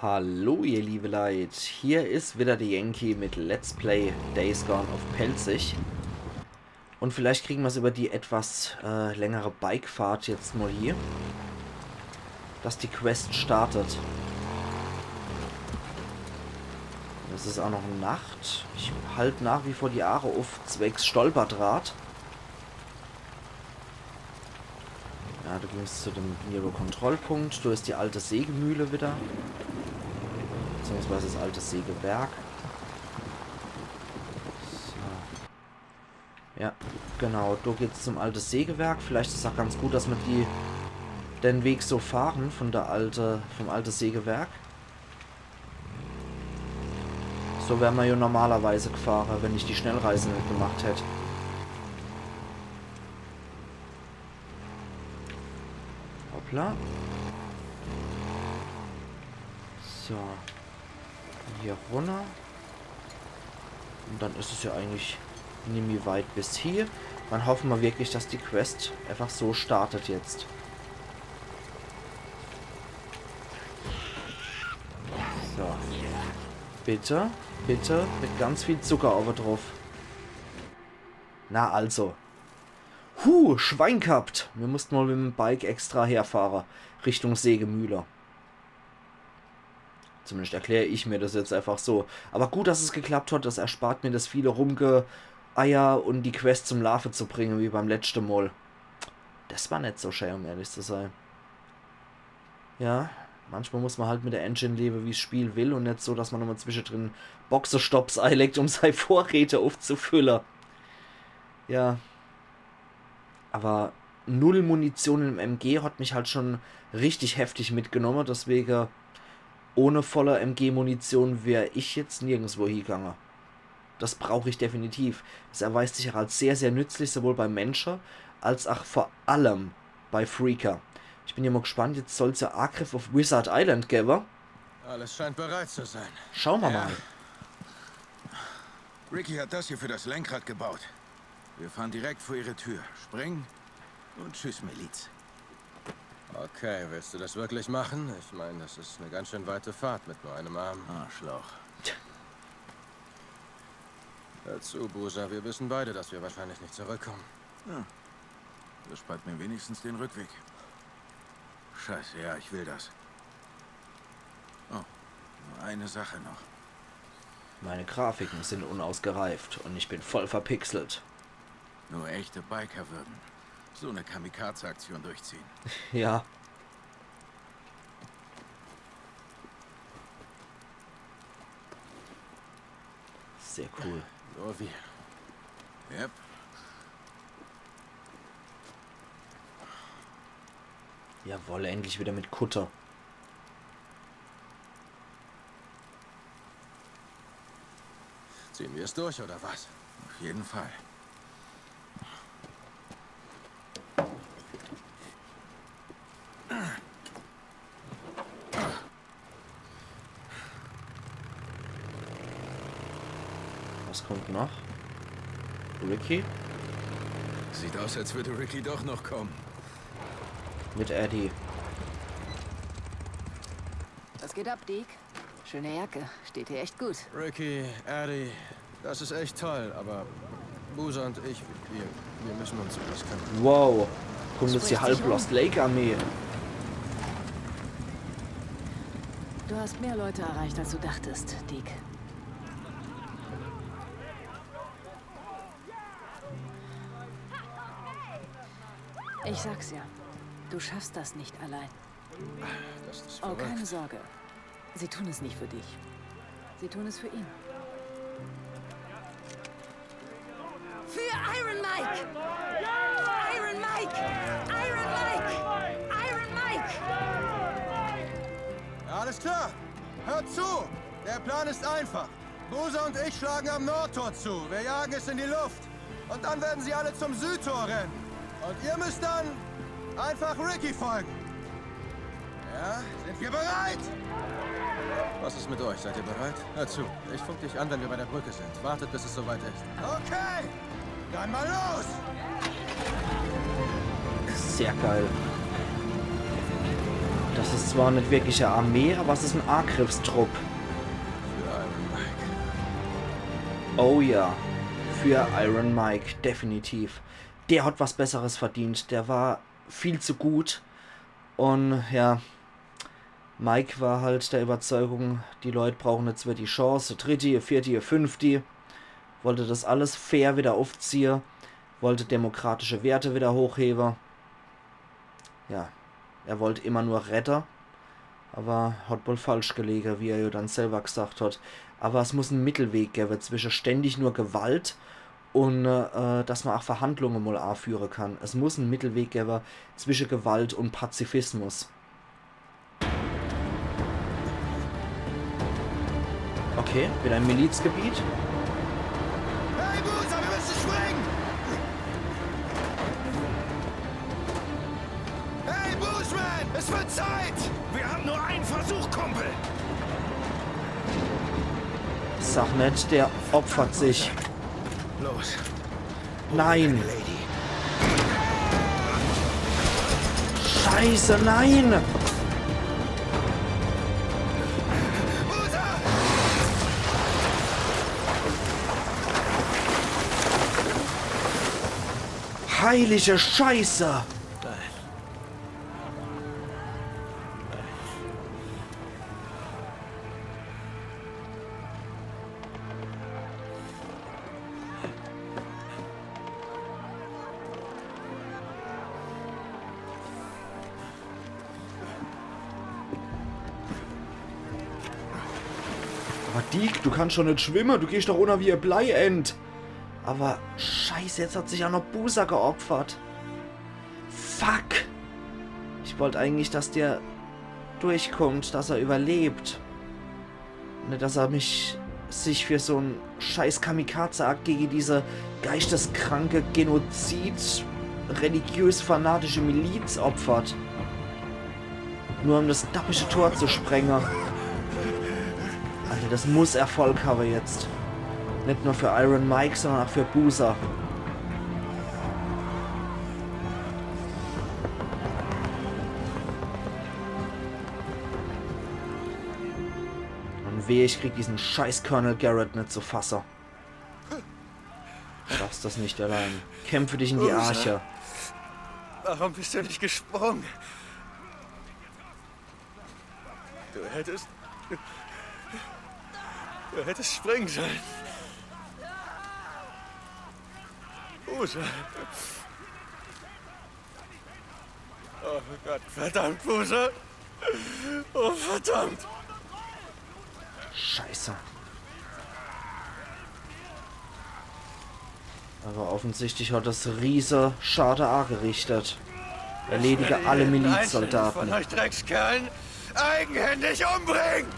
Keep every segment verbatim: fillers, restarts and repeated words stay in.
Hallo ihr liebe Leit, hier is wieder de Yankee mit Let's Play Days Gone uff Pälzisch. Und vielleicht kriegen mer's über die etwas äh, längere Bikefahrt jetzt mal hier, dass die Quest startet. Es is auch noch Nacht. Ich halt nach wie vor die Aare uff zwecks Stolperdraht. Ja, do ging's zu dem Nero-Kontrollpunkt. Do is die alte Sägemühle wieder. Beziehungsweise das alte Sägewerk. So. Ja, genau. Do geht's zum alte Sägewerk. Vielleicht is auch ganz gut, dass mer die, den Weg so fahren von der alte, vom alte Sägewerk. So wär mer ja normalerweise gefahre, wenn ich die Schnellreise net gemacht hätt. Hoppla. So. Hier runner. Und dann is es ja eigentlich nimmi weit bis hier. Dann hoffe mer wirklich, dass die Quest einfach so startet jetzt. So. Bitte, bitte, mit ganz viel Zucker oben drauf. Na also. Huh, Schwein gehabt. Mir mussten mal mit dem Bike extra herfahre. Richtung Sägemühle. Zumindest erklär ich mir das jetzt einfach so. Aber gut, dass es geklappt hat. Das erspart mir das viele Rumgeeier und die Quest zum Laafe zu bringen, wie beim letzten Mal. Das war net so schön, um ehrlich zu sein. Ja, manchmal muss man halt mit der Engine leben, wie's Spiel will und net so, dass man nochmal zwischendrin Boxenstopps einlegt, um seine Vorräte aufzufüllen. Ja. Aber null Munition im M G hat mich halt schon richtig heftig mitgenommen, deswegen ohne volle M G-Munition wär ich jetzt nirgendswo hingegangen. Das brauch ich definitiv. Es erweist sich auch als sehr, sehr nützlich, sowohl bei Menschen als auch vor allem bei Freaker. Ich bin ja mal gespannt, jetzt soll's ja Angriff auf Wizard Island geben. Alles scheint bereit zu sein. Schauen wir mal. Ricky hat das hier für das Lenkrad gebaut. Wir fahren direkt vor ihre Tür, springen und tschüss, Miliz. Okay, willst du das wirklich machen? Ich meine, das ist eine ganz schön weite Fahrt mit nur einem Arm. Arschloch. Hör zu, Boozer, wir wissen beide, dass wir wahrscheinlich nicht zurückkommen. Ja. Das spart mir wenigstens den Rückweg. Scheiße, ja, ich will das. Oh, nur eine Sache noch. Meine Grafiken sind unausgereift und ich bin voll verpixelt. Nur echte Biker würden so eine Kamikaze-Aktion durchziehen. Ja. Sehr cool. Nur wir. Yep. Jawohl, endlich wieder mit Kutter. Ziehen wir es durch, oder was? Auf jeden Fall. Was kommt noch? Ricky? Sieht aus, als würde Ricky doch noch kommen. Mit Addie. Was geht ab, Deke? Schöne Jacke. Steht dir echt gut. Ricky, Addie, das ist echt toll, aber Boozer und ich, wir, wir müssen uns um was kümmern. Wow. Kommt jetzt die Spricht sich um. Halb Lost Lake Armee. Du hast mehr Leute erreicht, als du dachtest, Deke. Ich sag's ja, du schaffst das nicht allein. Das ist verrückt. Oh, keine Sorge. Sie tun es nicht für dich. Sie tun es für ihn. Für Iron Mike! Iron Mike! Iron Mike! Iron Mike! Alles klar! Hört zu! Der Plan ist einfach. Boozer und ich schlagen am Nordtor zu. Wir jagen es in die Luft. Und dann werden sie alle zum Südtor rennen. Und ihr müsst dann einfach Ricky folgen. Ja, sind wir bereit? Was ist mit euch? Seid ihr bereit? Hört zu. Ich funk dich an, wenn wir bei der Brücke sind. Wartet, bis es soweit ist. Okay. Dann mal los. Sehr geil. Es is zwar net wirklich e Armee, awwer es is en Angriffstrupp. Für Iron Mike. Oh ja, für Iron Mike, definitiv. Der hat was Besseres verdient. Der war viel zu gut. Un ja, Mike war halt der Überzeugung, die Leut brauchen jetzt wieder die Chance, e dritti, e vierti, e fünfti. Wollte das alles fair wieder uffziehe, wollte demokratische Werte wieder hochhebe. Ja, er wollt immer nur rette, awwer hat wohl falsch gelege, wie er jo dann selwer gesagt hat. Awwer es muss en Mittelweg gewwe zwische ständig nur Gewalt un, äh, dass ma ach Verhandlunge mol aführe kann. Es muss en Mittelweg gewwe zwische Gewalt un Pazifismus. Okay, wieder e Milizgebiet. Hey, Boozer, wir müssen springen! Hey, Boozman, es wird Zeit! Wir haben nur einen Versuch, Kumpel! Sag net, der opfert sich. Los. Nein! Lady. Scheiße, nein! Heilige Scheiße! Awwer Deek, du kannst doch net schwimme, du gehst doch unner wie e Bleiend. Awwer Scheiße, jetzt hat sich ach noch Boozer geopfert. Fuck! Ich wollt eigentlich, dass der durchkommt, dass er überlebt. Net, dass er mich, sich für so'n scheiß Kamikaze-Akt gege diese geisteskranke Genozid-, religiös-fanatische Miliz opfert. Nur um das dappische Tor zu sprenge. Alter, das muss Erfolg habe jetzt. Net nur für Iron Mike, sondern ach für Boozer. Un wehe, ich krieg diesen scheiß Colonel Garrett net zu fasse. Du schaffst das nicht allein. Kämpfe dich in die Arche. Warum bist du nicht gesprungen? Du hättest. Du hättest springen sollen. Boozer. Oh Gott, verdammt, Boozer. Oh, verdammt. Scheiße. Aber offensichtlich hat das riese Schade angerichtet. Erledige alle Milizsoldaten. Jeden einzelnen von euch Dreckskerlen eigenhändig umbringen!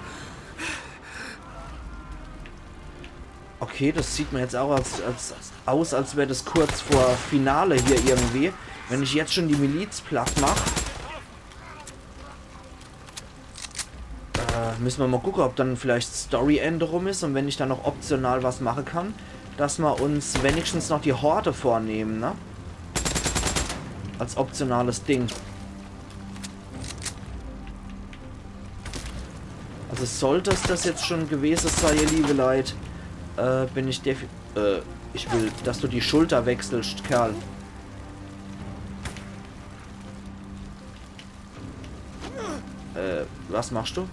Okay, das sieht mir jetzt auch als, als, aus, als wär das kurz vor Finale hier irgendwie. Wenn ich jetzt schon die Miliz platt mach. Äh, müssen wir mal gucken, ob dann vielleicht Story-Ende rum ist und wenn ich dann noch optional was machen kann, dass wir uns wenigstens noch die Horde vornehmen, ne? Als optionales Ding. Also sollte es das jetzt schon gewesen sein, ihr liebe Leute, äh, bin ich defi-, äh, ich will, dass du die Schulter wechselst, Kerl. Äh, was machst du?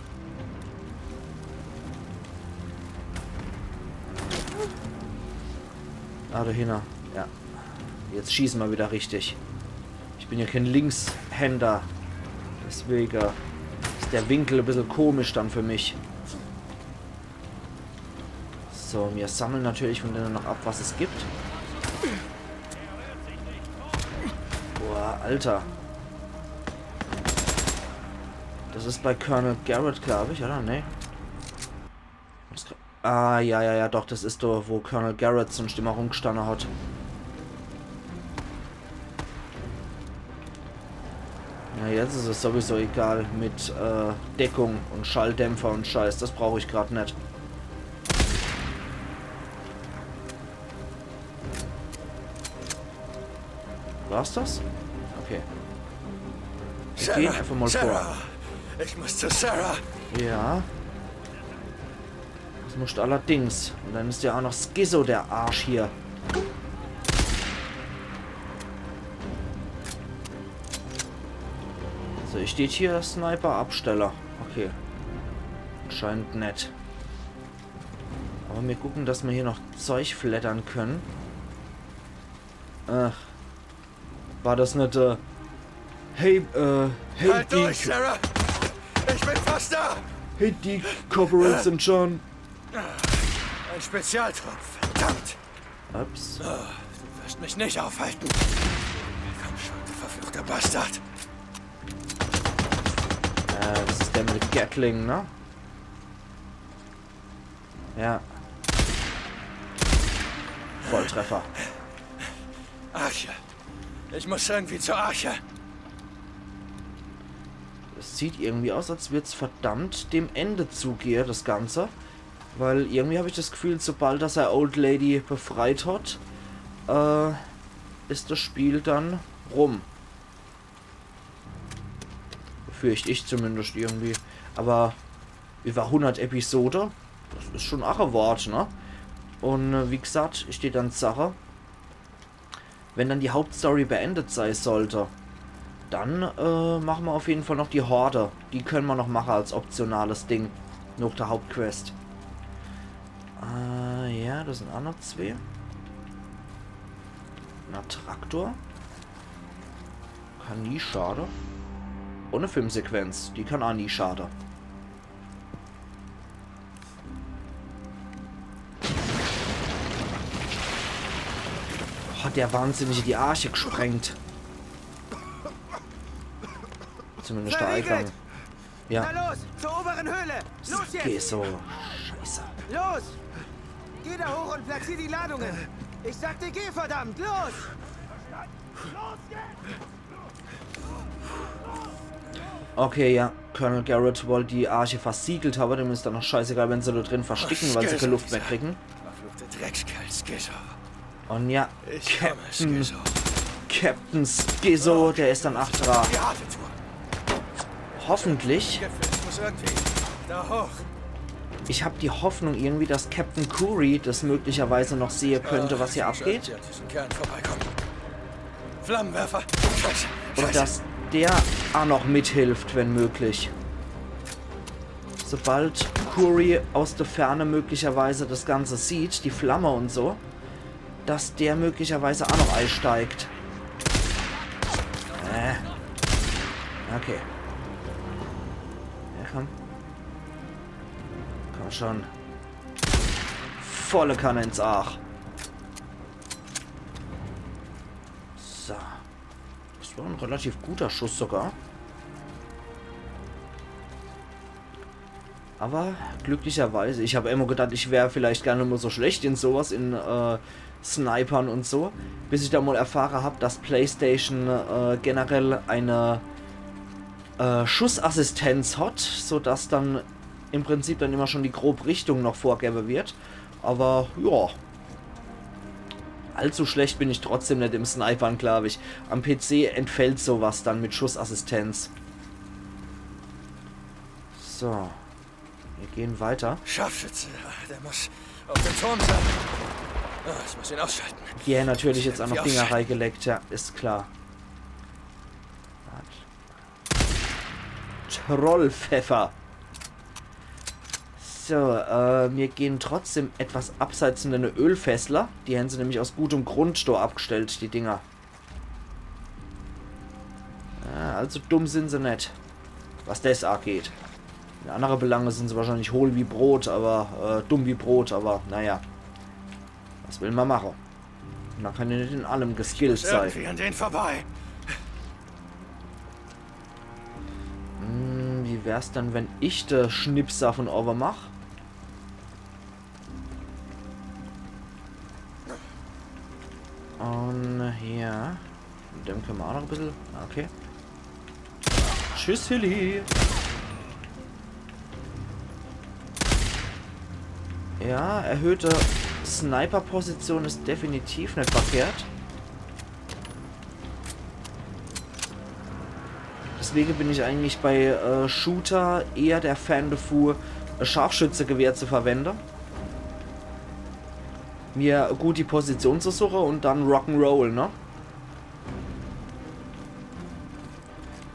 Ah, dahinter. Ja. Jetzt schieß mal wieder richtig. Ich bin ja kein Linkshänder. Deswegen ist der Winkel ein bisschen komisch dann für mich. So, wir sammeln natürlich von denen noch ab, was es gibt. Boah, Alter. Das ist bei Colonel Garrett, glaube ich, oder? Nee. Ah, ja, ja, ja, doch, das ist doch, wo Colonel Garrett sonst immer rumgestanden hat. Na, jetzt ist es sowieso egal mit, äh, Deckung und Schalldämpfer und Scheiß. Das brauche ich grad net. War's das? Okay. Wir gehen einfach mal vor. Sarah, Ich muss zu Sarah. Ja. Das musst allerdings. Und dann is ja auch noch Skizzo, der Arsch hier. So, ich steht hier Sniper Absteller. Okay. Anscheinend net. Aber mir gucken, dass mir hier noch Zeug fleddern können. Ach. War das net, äh, hey, äh, hey, Halt durch, Deek. Sarah! Ich bin fast da! Hey, Deek, Corporal Saint John. Ein Spezialtrupp, verdammt! Ups. Du wirst mich nicht aufhalten. Komm schon, du verfluchter Bastard. Äh, das is der mit Gatling, ne? Ja. Volltreffer. Arche. Ich muss irgendwie zur Arche. Es sieht irgendwie aus, als würd's verdammt dem Ende zugehe, das Ganze. Weil irgendwie hab ich das Gefühl, sobald dass er Old Lady befreit hat, äh, is das Spiel dann rum. Fürcht ich zumindest irgendwie. Aber über hundert Episode, das is schon ach e Wort, ne? Und äh, wie gesagt, ich steht dann Sache, wenn dann die Hauptstory beendet sei sollte, dann äh, machen wir auf jeden Fall noch die Horde. Die können wir noch machen als optionales Ding. Noch der Hauptquest. Äh, ja, das sind auch noch zwei. Na, Traktor. Kann nie schade. Und e Filmsequenz. Die kann auch nie schade. Hat der Wahnsinnige die Arche gesprengt. Zumindest der Eingang. Ja. Na los, zur oberen Höhle! Los jetzt! Geh so. Scheiße. Los! Geh da hoch und platzier die Ladungen! Ich sagte, geh, verdammt! Los! Okay, ja. Colonel Garrett wollt die Arche versiegelt haben, dem is dann noch scheißegal, wenn se da drin versticken, weil se keine Luft mehr kriegen. Verfluchte Dreckskerl, Skizzo. Und ja, Ich komme, Captain, Skizzo. Captain Skizzo, der is dann ach dran. Die harte Tour. Hoffentlich. Gipfel, ich muss irgendwie da hoch. Ich hab die Hoffnung irgendwie, dass Captain Kouri das möglicherweise noch sehen könnte, was hier abgeht. An diesen Kerlen vorbeikommen. Flammenwerfer. Scheiße. Und dass der auch noch mithilft, wenn möglich. Sobald Kouri aus der Ferne möglicherweise das Ganze sieht, die Flamme und so, dass der möglicherweise auch noch einsteigt. Äh. Okay. Ja, komm. Komm schon. Volle Kanne ins Aach. So. Das war ein relativ guter Schuss sogar. Aber glücklicherweise, ich hab immer gedacht, ich wär vielleicht gar nicht mehr so schlecht in sowas, in äh, Snipern und so, bis ich da mal erfahren hab, dass PlayStation äh, generell eine äh, Schussassistenz hat, sodass dann im Prinzip dann immer schon die grobe Richtung noch vorgegeben wird. Aber ja. Allzu schlecht bin ich trotzdem nicht im Snipern, glaub ich. Am P C entfällt sowas dann mit Schussassistenz. So. Wir gehen weiter. Scharfschütze, der muss auf dem Turm sein. Ah, ich muss ihn ausschalten. Hier natürlich jetzt auch noch Dinger reingelegt, ja, ist klar. Trollpfeffer. So, äh, wir gehen trotzdem etwas abseits von den Ölfässler. Die haben sie nämlich aus gutem Grund da abgestellt, die Dinger. Ja, also dumm sind sie nicht, was das angeht. In andere Belange sind sie wahrscheinlich hohl wie Brot, aber äh, dumm wie Brot, aber naja. Was will man machen? Man kann ja nicht in allem geskillt sein. Irgendwie an denen vorbei. Hm, wie wär's dann, wenn ich de Schnipser von oben mach? Und hier. Mit dem können wir auch noch ein bisschen. Okay. Tschüss, Hilly. Ja, erhöhte Sniper-Position ist definitiv nicht verkehrt. Das Deswege bin ich eigentlich bei äh, Shooter eher der Fan devu, e Scharfschützegewehr zu verwende. Mir gut die Position zu suche und dann Rock'n'Roll, ne?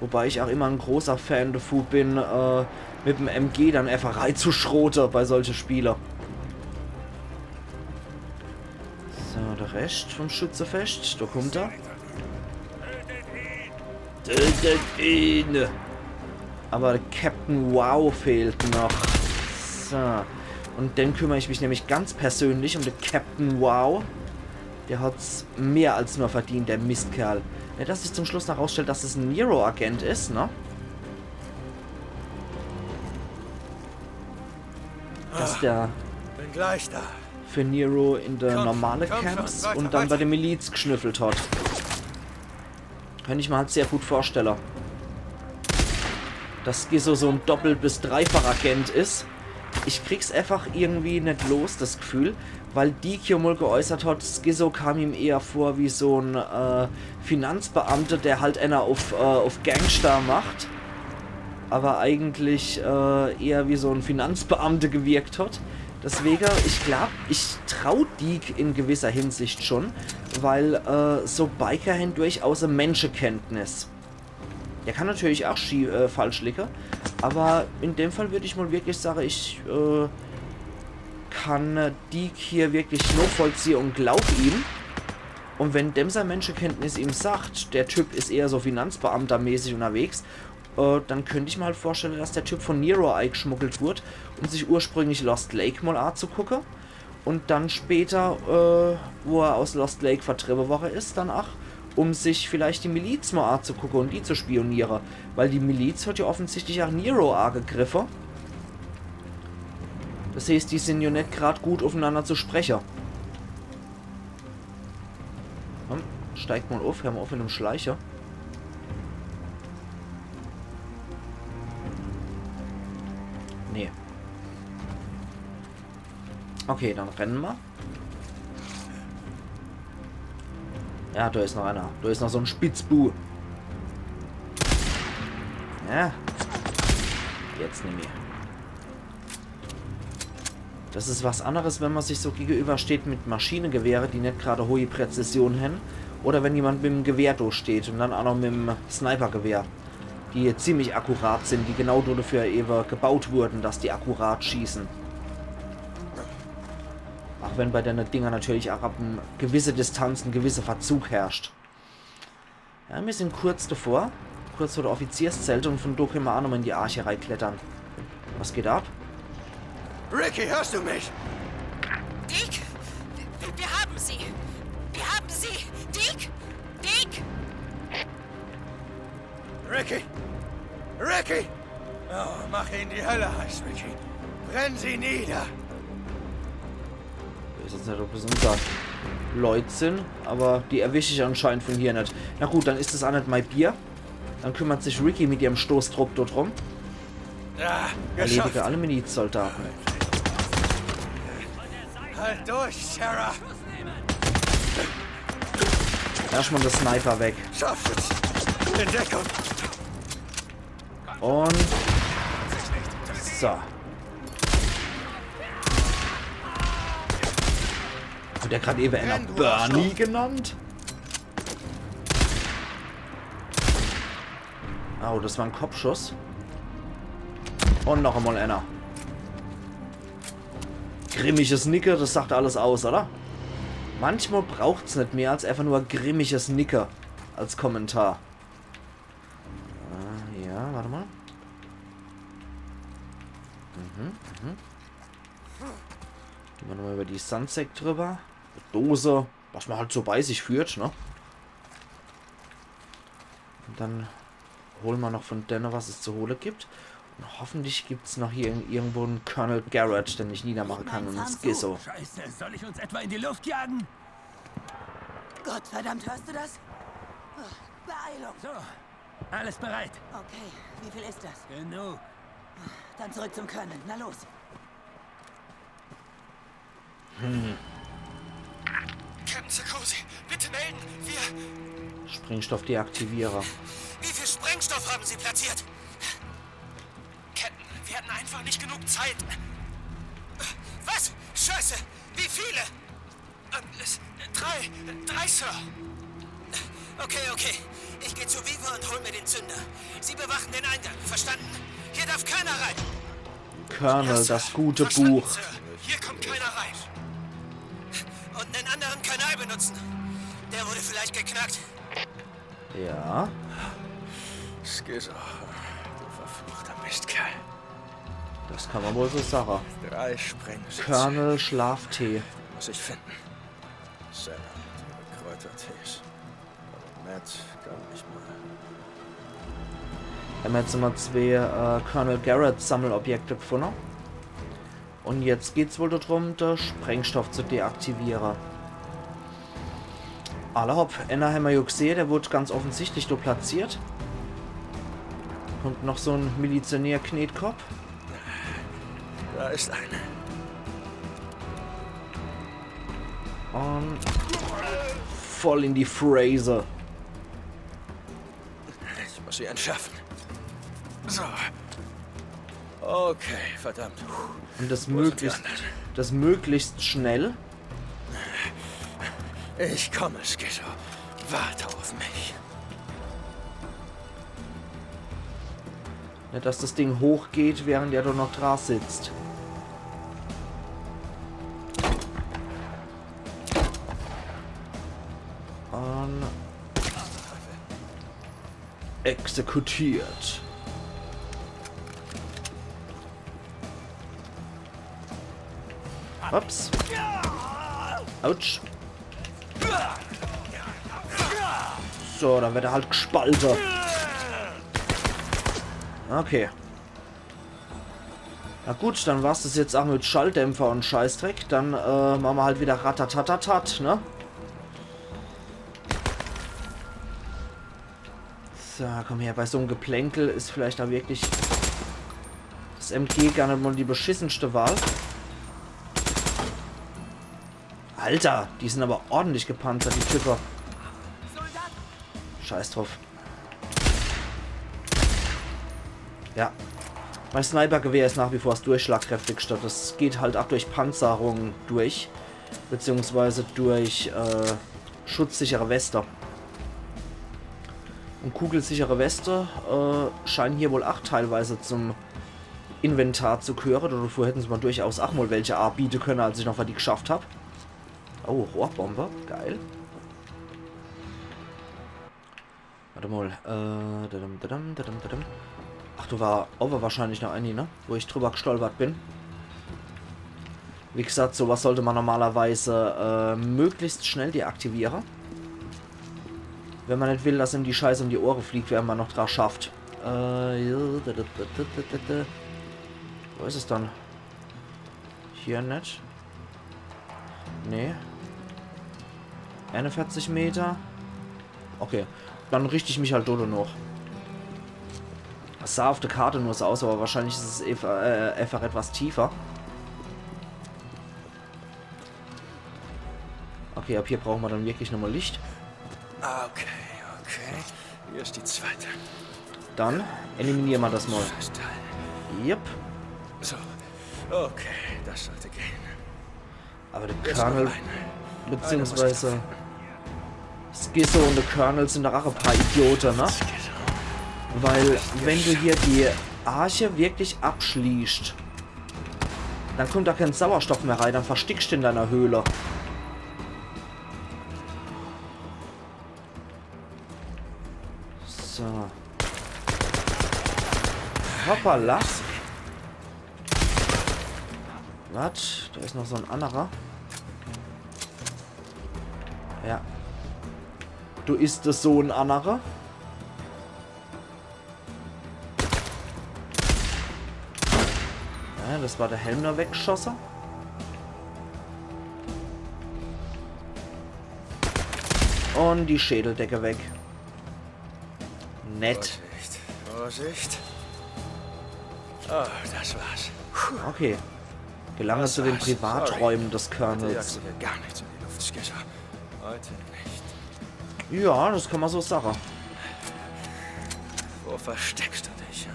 Wobei ich auch immer ein großer Fan devu bin, äh, mit dem M G dann einfach reizuschrote bei solche Spiele. So, der Rest vom Schützefest, da kommt er. Tötet ihn! Aber der Captain Wow fehlt noch. So. Und dann kümmere ich mich nämlich ganz persönlich um den Captain Wow. Der hat's mehr als nur verdient, der Mistkerl. Ja, dass sich zum Schluss noch rausstellt, dass es ein Nero-Agent ist, ne? Dass der Bin gleich da. für Nero in der Komm, normale komm schon, Camps weiter, und dann bei weiter. der Miliz geschnüffelt hat. Kann ich mir halt sehr gut vorstellen. Dass Skizzo so ein Doppel- bis Dreifach-Agent ist. Ich krieg's einfach irgendwie net los, das Gefühl, weil Deke hier mal geäußert hat, Skizzo kam ihm eher vor wie so ein äh, Finanzbeamter, der halt einer auf, äh, auf Gangster macht, aber eigentlich äh, eher wie so ein Finanzbeamter gewirkt hat. Deswege, ich glaub, ich trau Deke in gewisser Hinsicht schon, weil äh, so Biker haben durchaus e Menschekenntnis. Der kann natürlich auch schie äh, falsch liege, aber in dem Fall würde ich mal wirklich sagen, ich äh, kann äh, Deke hier wirklich nachvollziehen und glaub ihm. Und wenn dem sein Menschekenntnis ihm sagt, der Typ ist eher so finanzbeamtermäßig unterwegs, äh, dann könnte ich mir halt vorstellen, dass der Typ von Nero eingeschmuggelt wurde und sich ursprünglich Lost Lake mal anzugucken und dann später, äh, wo er aus Lost Lake vertrieben worden ist, dann auch, um sich vielleicht die Miliz mal anzugucken und die zu spionieren. Weil die Miliz hat ja offensichtlich auch Nero angegriffen. Das heißt, die sind ja net grad gut aufeinander zu sprechen. Komm, steigt mal auf, hör mal auf mit dem Schleicher. Nee. Okay, dann rennen wir. Ja, da ist noch einer. Da ist noch so ein Spitzbu. Ja. Jetzt nimm ich. Das ist was anderes, wenn man sich so gegenübersteht mit Maschinengewehre, die net gerade hohe Präzision haben, oder wenn jemand mit dem Gewehr da steht und dann auch noch mit dem Snipergewehr, die ziemlich akkurat sind, die genau dafür eben gebaut wurden, dass die akkurat schießen. Auch wenn bei den Dinger natürlich auch ab einer gewissen Distanz ein gewisser Verzug herrscht. Ja, wir sind kurz davor, kurz vor der Offizierszelt und von da können wir auch nochmal in die Arche reinklettern. Was geht ab? Ricky, hörst du mich? Deke, wir, wir haben sie. Wir haben sie. Deke, Deke. Ricky! Ricky! Oh, mach ihnen die Hölle heiß, Ricky. Brenn sie nieder! Ich weiß jetzt net, ob das unser Leut sind, aber die erwische ich anscheinend von hier net. Na gut, dann ist das auch net mein Bier. Dann kümmert sich Ricky mit ihrem Stoßtrupp dort drum. Ja, Erledige geschafft. Alle Milizsoldaten. Halt durch, Sarah! Erstmal der Sniper weg. Scharfschütze! In Deckung! Und so. Hat der gerade eben einer Bernie genannt? Oh, das war ein Kopfschuss. Und noch einmal einer. Grimmiges Nicke, das sagt alles aus, oder? Manchmal braucht's net mehr als einfach nur grimmiges Nicke als Kommentar. Ah, ja, warte mal. Mhm, mhm. Gehen wir nochmal über die Sandsäcke drüber. Dose, was man halt so bei sich führt, ne? Und dann holen wir noch von denen, was es zu holen gibt. Und hoffentlich gibt's noch hier irgendwo einen Colonel Garrett, den ich niedermachen kann und einen Skizzo. Scheiße, soll ich uns etwa in die Luft jagen? Gottverdammt, hörst du das? Beeilung. So, alles bereit. Okay, wie viel ist das? Genug. Dann zurück zum Colonel. Na los. Captain Sikorsky, bitte melden. Wir, Sprengstoff deaktiviere. wir, wir sprengen Sprengstoff haben sie platziert. Captain, wir hatten einfach nicht genug Zeit. Was? Scheiße! Wie viele? Ähm, es, drei. Drei, Sir. Okay, okay. Ich gehe zu Weaver und hol mir den Zünder. Sie bewachen den Eingang, verstanden? Hier darf keiner rein. Colonel, das gute Buch. Verstanden, Sir. Hier kommt keiner rein. Und einen anderen Kanal benutzen. Der wurde vielleicht geknackt. Ja. Skizzo, du verfluchter Mistkerl. Das kann man wohl so sagen. Drei Sprengsitze. Colonel Schlaftee. Muss ich finden. Sarah, die Kräutertees. Aber Matt kann nicht mal. Mir hän jetzt immer zwee äh, Colonel Garrett Sammelobjekte gefunden. Und jetzt geht's wohl darum, den Sprengstoff zu deaktivieren. Alla hopp, enner hämmer jo gesehe, der wurde ganz offensichtlich do platziert. Kommt noch so en Milizionär-Knetkopp. Da ist eine. Und voll in die Fresse. Ich muss sie entschärfen. So. Okay, verdammt. Und das möglichst, das möglichst schnell. Ich komme, Skizzo. Warte auf mich. Net, dass das Ding hochgeht, während er do noch dra sitzt. Und exekutiert. Ups. Autsch. So, dann wird er halt gespalte. Okay. Na gut, dann war's das jetzt auch mit Schalldämpfer und Scheißdreck. Dann äh, mache mer halt wieder Ratatatatat, ne? So, komm her, bei so'm Geplänkel is vielleicht do wirklich das M G gar net mal die beschissenste Wahl. Alter, die sind aber ordentlich gepanzert, die Typer. Scheiß drauf. Ja. Mein Sniper-Gewehr is nach wie vor das durchschlagkräftigste. Das geht halt auch durch Panzerung durch. Beziehungsweise durch äh, schutzsichere Weste. Und kugelsichere Weste äh, scheinen hier wohl auch teilweise zum Inventar zu gehören. Dafür hätten sie mal durchaus auch mal welche anbieten können, als ich noch was die geschafft hab. Oh, Rohrbombe. Geil. Warte mal. Äh, dadam, dadam, dadam, dadam. Ach, do war aber wahrscheinlich noch eine, ne? Wo ich drüber gestolpert bin. Wie gesagt, sowas sollte man normalerweise äh, möglichst schnell deaktivieren. Wenn man net will, dass ihm die Scheiße um die Ohren fliegt, während man noch dra schafft. Äh, ja, da, da, da. Wo is es dann? Hier net. Nee. Einundvierzig Meter. Okay. Dann richt ich mich halt do noch. Es sah auf der Karte nur so aus, aber wahrscheinlich is es ev- äh, einfach etwas tiefer. Okay, ab hier brauchen wir dann wirklich nochmal Licht. Okay, okay. Hier ist die zweite. Dann eliminieren wir das mal. Festhalten. Yep. So. Okay, das sollte gehen. Aber der Colonel, beziehungsweise Skizzo und der Colonel sind doch auch ein paar Idioten, ne? Weil, wenn du hier die Arche wirklich abschließt, dann kommt da kein Sauerstoff mehr rein, dann verstickst du in deiner Höhle. So. Hoppala. Was? Da is noch so ein anderer. Ja. Du is es so ein anderer. Ja, das war der Helm, der weggeschossen. Und die Schädeldecke weg. Nett. Vorsicht, Vorsicht. Oh, das war's. Okay. Gelange zu den Privaträumen des Colonels. Heute jagst du hier gar nichts in die Luft, Skizzo. Heute nicht. Ja, das kann man so sagen. Wo versteckst du dich, hä?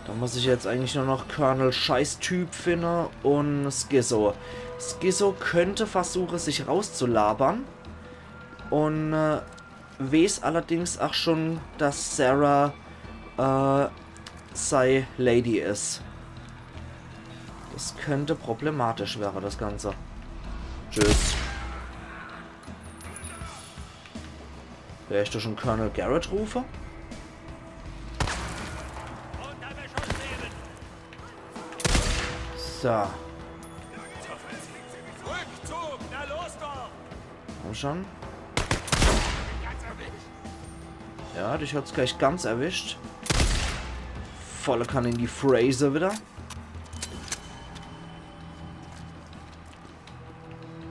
Da muss ich jetzt eigentlich nur noch Colonel Scheißtyp finden und Skizzo. Skizzo könnte versuchen, sich rauszulabern. Und äh, weiß allerdings auch schon, dass Sarah äh, sei Lady ist. Das könnte problematisch werden, das Ganze. Tschüss. Wer ich da schon Colonel Garrett rufe? So. Komm schon. Ja, dich hat's gleich ganz erwischt. Volle Kanne in die Fresse wieder.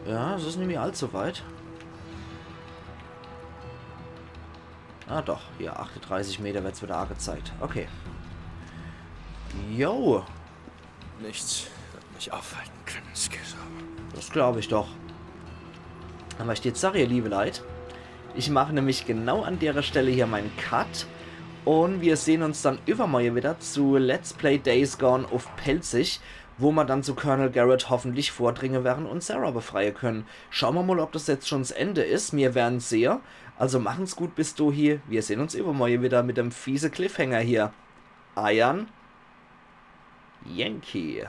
Ja, es ist nicht mehr allzu weit. Ah doch, hier, achtunddreißig Meter wird's wieder angezeigt. Okay. Jo, Nichts wird mich aufhalten können, Skizzo. Das glaub ich doch. Aber ich jetzt sag, ihr liebe Leit, ich mache nämlich genau an der Stelle hier meinen Cut. Und wir sehen uns dann übermorgen wieder zu Let's Play Days Gone auf Pälzisch, wo wir dann zu Colonel Garrett hoffentlich vordringen werden und Sarah befreien können. Schauen wir mal, ob das jetzt schon das Ende ist. Wir werden sehen. Also machen's gut bis dahin. Wir sehen uns übermorgen wieder mit dem fiese Cliffhanger hier. Eiern Yankee.